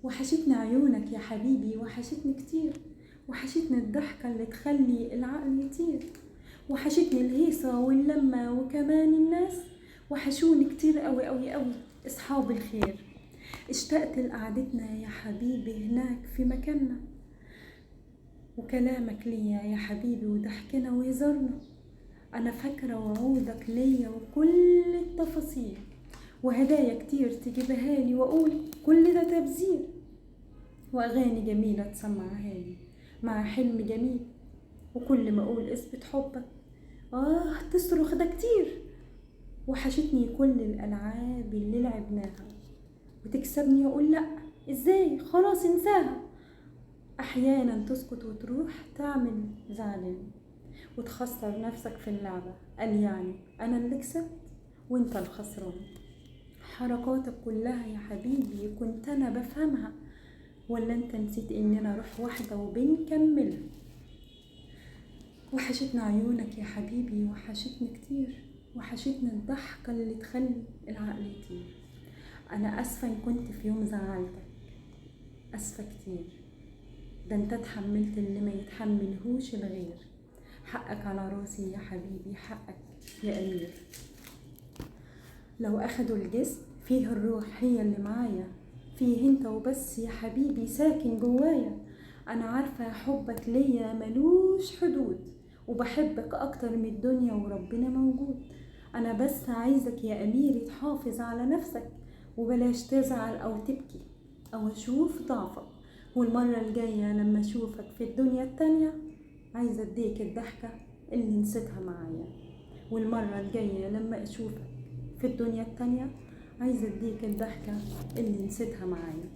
وحشتني عيونك يا حبيبي، وحشتني كتير، وحشتني الضحكة اللي تخلي العقل يطير، وحشتني الهيصة واللمة وكمان الناس، وحشوني كتير قوي قوي قوي اصحاب الخير. اشتقت لقعدتنا يا حبيبي هناك في مكاننا، وكلامك ليا يا حبيبي وضحكنا وهزارنا. انا فاكرة وعودك ليا وكل التفاصيل، وهدايا كتير تجيبها لي واقول كل ده تبذير، واغاني جميلة تسمعها لي مع حلم جميل، وكل ما اقول اثبت حبك تصرخ ده كتير. وحشتني كل الالعاب اللي لعبناها، وتكسبني واقول لا ازاي خلاص انساها. احيانا تسكت وتروح تعمل زعلان وتخسر نفسك في اللعبة، قال يعني انا اللي كسبت وانت الخسران. حركاتك كلها يا حبيبي كنت انا بفهمها، ولا انت نسيت اننا روح واحدة وبنكملها. وحشتنا عيونك يا حبيبي، وحشتني كتير، وحشتني الضحكة اللي تخلي العقل يطير. انا اسفة ان كنت في يوم زعلتك، اسفة كتير، ده انت اتحملت اللي ما يتحملهوش الغير. حقك على راسي يا حبيبي، حقك يا امير. لو اخدوا الجسم فيه الروح هي اللي معايا، فيه انت وبس يا حبيبي ساكن جوايا. انا عارفة حبك ليا ملوش حدود، وبحبك اكتر من الدنيا وربنا موجود. انا بس عايزك يا اميري تحافظ على نفسك، وبلاش تزعل او تبكي او اشوف ضعفك. والمرة الجاية لما اشوفك في الدنيا التانية عايزة اديك الضحكة اللي نسيتها معايا. والمرة الجاية لما اشوفك في الدنيا التانية عايزة اديك الضحكة اللي نسيتها معايا.